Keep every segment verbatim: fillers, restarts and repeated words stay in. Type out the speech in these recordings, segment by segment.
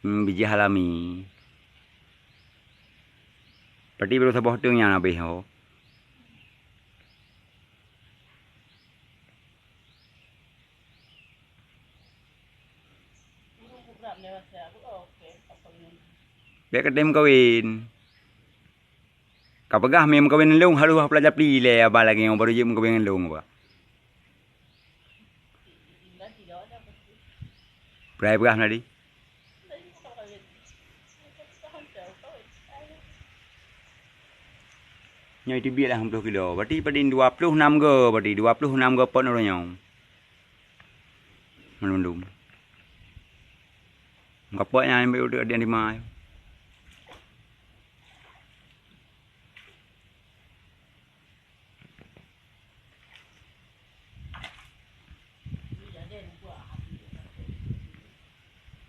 Hmm, bijih alami. Berarti baru saboh teung nyan habéh ho. Bèk katem kawen. Ka peugah meukawen ngon lôn, harôh peulaja pli ilèe aba lagèe nyoe baru jeuet meukawen ngon lôn, bah. Brai peugah meunari. Nyoe teubiet lah limong ploh kilo. Berarti padum dua ploh nam go, berarti dua ploh nam go pot uroe nyoe. Mandum-mandum. Meukapoe nyan ambil udeuek di lima.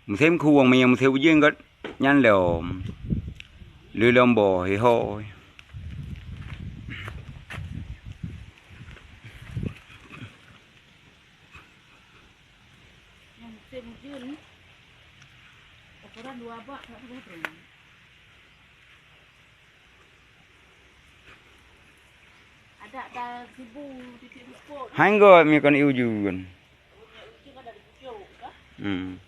Musém khueng meunyoe musém ujeuen gét nyan lom. Lé lom boh ihôi. Nyang musém ujeuen, ukuran dua bak, tak boleh terus. Adak ta sibu titik luput. Hai gét mi kon ié ujeuen. Ujeuen ada di pucuk, kah? Hmm.